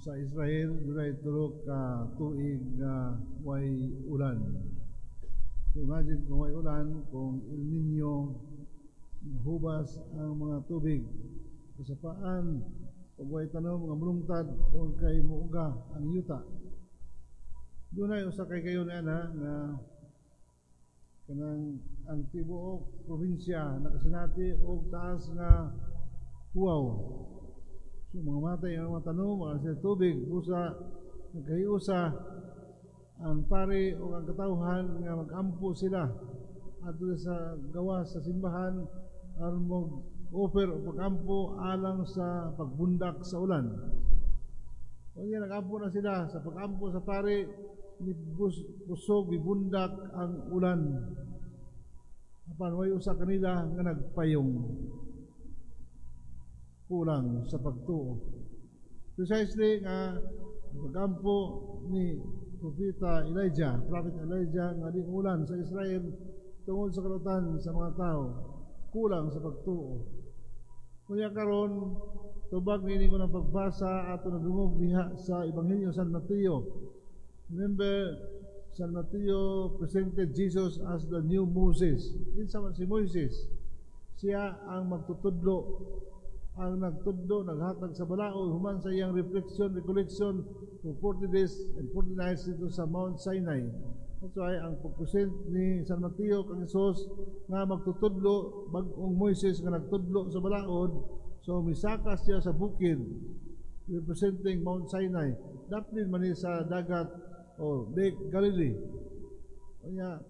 Sa Israel, dunay 3 ka tuig nga way ulan. So imagine kung way ulan, kung El Nino, hubas ang mga tubig. Kasapaan, ug way tanom nga mulungtad o kay muuga ang yuta. Dunay usa kay kayo na nga kanang ang tibuok probinsya nakasinati og taas nga huwaw. So mga matay ang mga tanom, wala sila tubig, busa nagkahiusa ang pari o ang katawhan nga mag-ampo sila adto sa gawas sa simbahan aron mo offer o pag-ampo alang sa pagbundak sa ulan. Unya nag-ampo na sila. Sa pag-ampo sa pari, ni kusog mibundak ang ulan. Apan way usa kanila nga nagpayong. Kulang sa pagtuo. Precisely nga pag-ampo ni Propeta Elijah, Prophet Elijah, nga di ulan sa Israel tungod sa kalautan sa mga tao, kulang sa pagtuo. Kunya karon, tubag nini ko ng pagbasa ato nadungog diha sa Ebanghelyo San Mateo. Remember, San Mateo presented Jesus as the new Moses. Kinsa man si Moises? Siya ang magtutudlo, ang nagtudlo, naghatag sa balaod, human sa iyang reflection, recollection for 40 days and 40 nights dito sa Mount Sinai. That's why ang pag-present ni San Mateo kang Jesus nga magtutudlo, bag-ong Moises nga nagtudlo sa balaod, so misaka siya sa bukid representing Mount Sinai. Daplin man ni sa dagat o Lake Galilee. Kanya,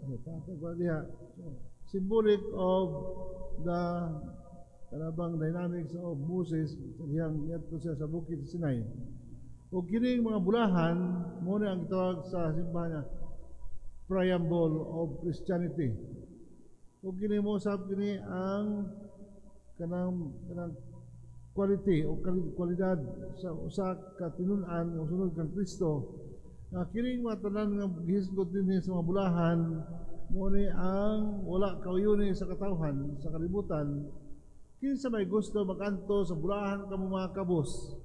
diha. So, symbolic of the kanabang dynamics of Moses diyang niadto siya sa bukid Sinai. O kining mga bulahan mo na ang gitawag sa simbahan nga preamble of Christianity. O kini mo sab kini ang kanang quality o kwalidad sa usa ka tinun-an nga sunod kang Kristo. Nga kining mga tanan nga gihisgot dinhi sa mga bulahan mo ni ang wala kauyuni sa katawhan sa kalibutan. Kinsa may gusto maganto sa bulahan kamo mga kabos?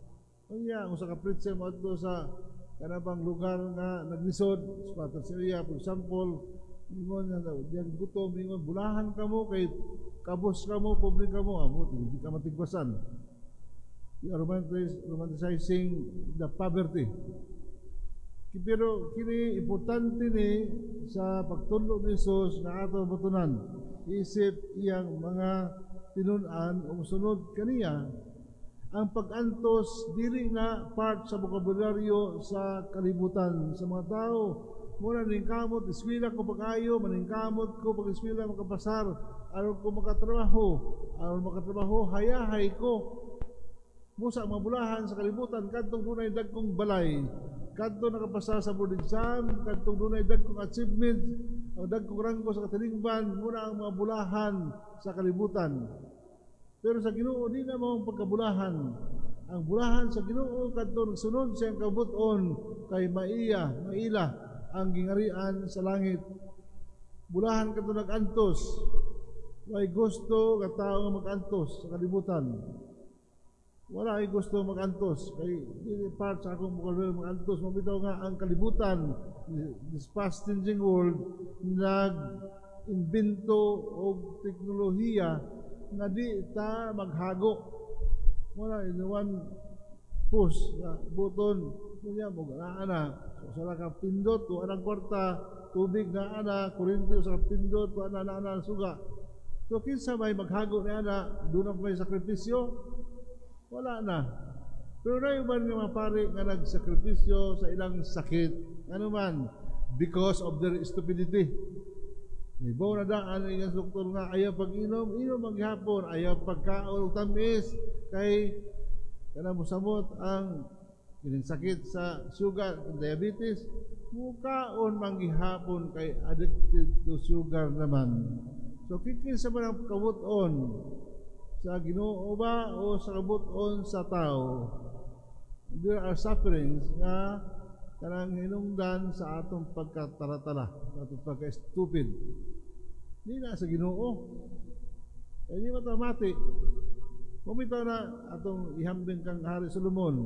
Unya, ang usa ka preacher moadto sa kanabang lugar nga naglisod, sa area, for example, ingon nga diyang gutom, ingon, "Bulahan kamo kay kabos kamo, pobre kamo," amo di ka matigwasan. You are romanticizing the poverty. Pero kini importante ni sa pagtudlo ni Jesus nga ato batunan isip iyang mga tinun-an ug sunod kaniya. Ang pag-antos dili na part sa bokabularyo sa kalibutan sa mga tao. Muna ningkamot eskwela ko pag-ayo, maningkamot ko pag eskwela, makapasar aron ko makatrabaho, aron makatrabaho hayahay ko. Musa mga bulahan sa kalibutan kadtong dunay dagkong balay, kadto nakapasa sa board exam, kadtong dunay dagkong achievement o dagkong ranggo sa katilingban, muna ang mga bulahan sa kalibutan. Pero sa Ginoo, di na mao ang pagkabulahan. Ang bulahan sa Ginoo kadto nagsunod siyang kabut-on kay maiya, maila ang gingarian sa langit. Bulahan kadto nag-antos. Way gusto nga tao nga mag-antos sa kalibutan. Wala ay gusto mag-antos kay dili part sa akong vocabulary mag-antos. Mabitaw nga ang kalibutan, this fast changing world, nag imbento og teknolohiya nga di ta maghago. Wala in one push na button kunya mo naa na. So, sa ka pindot wa nang kwarta, tubig na ana, kuryente sa pindot wa na, naa na suga. So kinsa may maghago ni ana? Doon may sakripisyo, wala na. Pero na uban nga mga pari nga nagsakripisyo sa ilang sakit. Ano man? Because of their stupidity. Ibaw na daan ang doktor nga ayaw pag-inom, inom maghapon, ayaw pagkaon og tamis kay kana mosamot ang kining sakit sa sugar, diabetes, mukaon manggihapon kay addicted to sugar naman. So kinsa man ang kabut-on, sa Ginoo ba o sa kabut-on sa tao? There are sufferings nga kanang hinungdan sa atong pagkataratara, sa atong pagka-stupid. Di na sa Ginoo. Kaya di matamati. Pumitaw na atong ihambing kang Hari Solomon.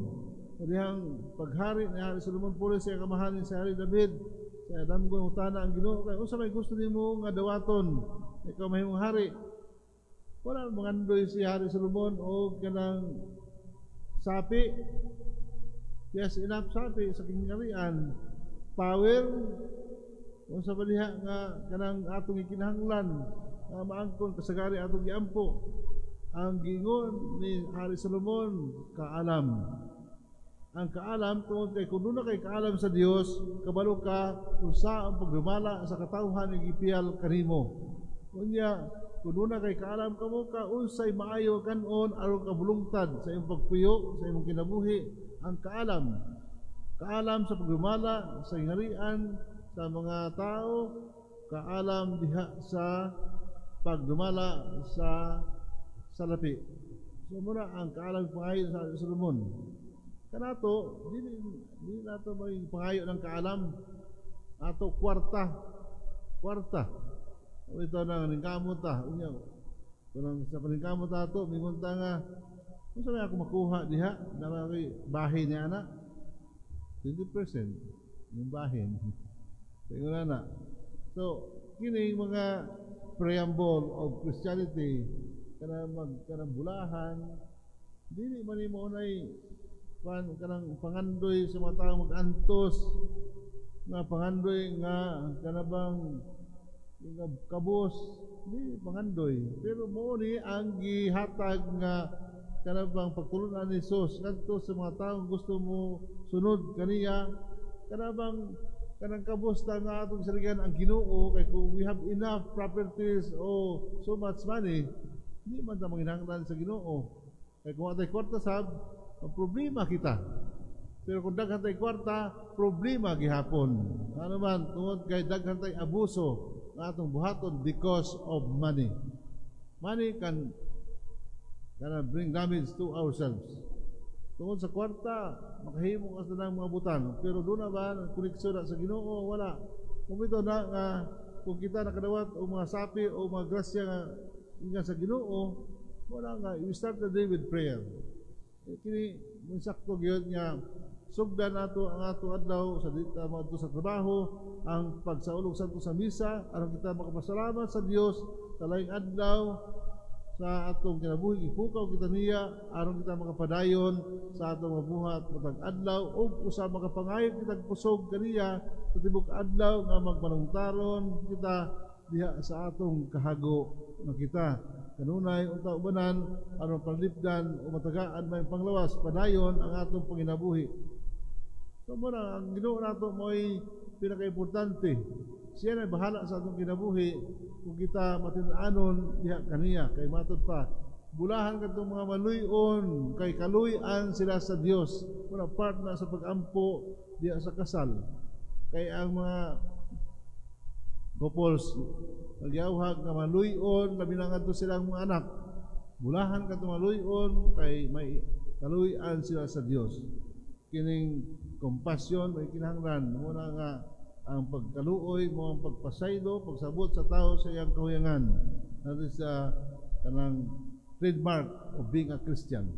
Sa dihang paghari ni Hari Solomon puli sa kamahan ni sa Hari David, sa damgo utana ang Ginoo kay unsa may gusto nimo nga dawaton ikaw mahimong hari? Wala mangandoy si Hari Solomon og kanang sapi. Yes, enough sapi sa kingharian. Power, unsa pa diha nga kanang atong gikinahanglan nga maangkon kasagari atong giampo? Ang giingon ni Hari Solomon, kaalam. Ang kaalam tungod kay kung duna kay kaalam sa Dios, kabalo ka kung sa ang pagdumala sa katawhan nga gipiyal kanimo. Unya, kung duna kay kaalam kamo ka unsay maayo kan-on aron kabulungtad sa imong pagpuyo, sa imong kinabuhi, ang kaalam. Kaalam sa pagdumala sa gingharian sa mga tao, kaalam diha sa pagdumala sa salapi. So muna ang kaalam pangayo sa Solomon. Kanato, dili dili nato may pangayo ng kaalam. Ato kwarta. Kwarta. O ito na ningkamot ta. Unya, kunang sa paningkamot ato, mingon ta nga, unsa may ako makuha diha? Na may bahin niya ana? 20% yung bahin. Ingon na. So, kini mga preamble of Christianity kana mag kanang bulahan, dili man nimo unay pan kanang pangandoy sa mga tao mag-antos nga pangandoy nga kanabang nga kabos, di pangandoy, pero mo ni ang gihatag nga kanabang pagtulunan ni Jesus ngadto sa mga tawo gusto mo sunod kaniya. Kanabang kanang kabos ta nga atong saligan ang Ginoo, kay kung we have enough properties o so much money, di man ta manginahanglan sa Ginoo. Kay kung atay kwarta sab, problema kita. Pero kung daghan tay kwarta, problema gihapon. Ano man, tungod kay daghan tay abuso nga atong buhaton because of money. Money can bring damage to ourselves. Tungod sa kwarta, makahimo ka sa ng mga butang. Pero doon na ba, koneksyon na sa Ginoo? Wala. Kung ito na nga, kung kita nakadawat o mga sapi o mga grasya nga sa Ginoo, wala nga, you start the day with prayer. Eh, kini, sakto gyud nga sugdan nato ang ato adlaw sa dita moadto sa trabaho, ang pagsaulog sa sa misa aron kita makapasalamat sa Dios sa laing adlaw sa atong kinabuhi. Ipukaw kita niya aron kita makapadayon sa atong mabuhat matag adlaw ug usa makapangayo kita kusog kaniya sa tibok adlaw nga magmanungtaron kita diha sa atong kahago nga kita kanunay unta ubanan aron panlipdan o matagaan may panglawas padayon ang atong panginabuhi. So muna ang Ginoo nato mo'y pinakaimportante. Siya na bahala sa atong kinabuhi kung kita matin-anon diha kaniya. Kay matod pa, bulahan kadtong mga maluy-on kay kaluy-an sila sa Dios. Muna part na sa pagampo diha sa kasal. Kay ang mga couples nagyawhag nga maluy-on, labi na ngadto silang mga anak. Bulahan kadtong maluy-on kay may kaluy-an sila sa Dios. Kining compassion may kinahanglan muna nga ang pagkaluoy mo, ang pagpasaylo, pagsabot sa tao sa iyang kahuyangan. That is kanang trademark of being a Christian.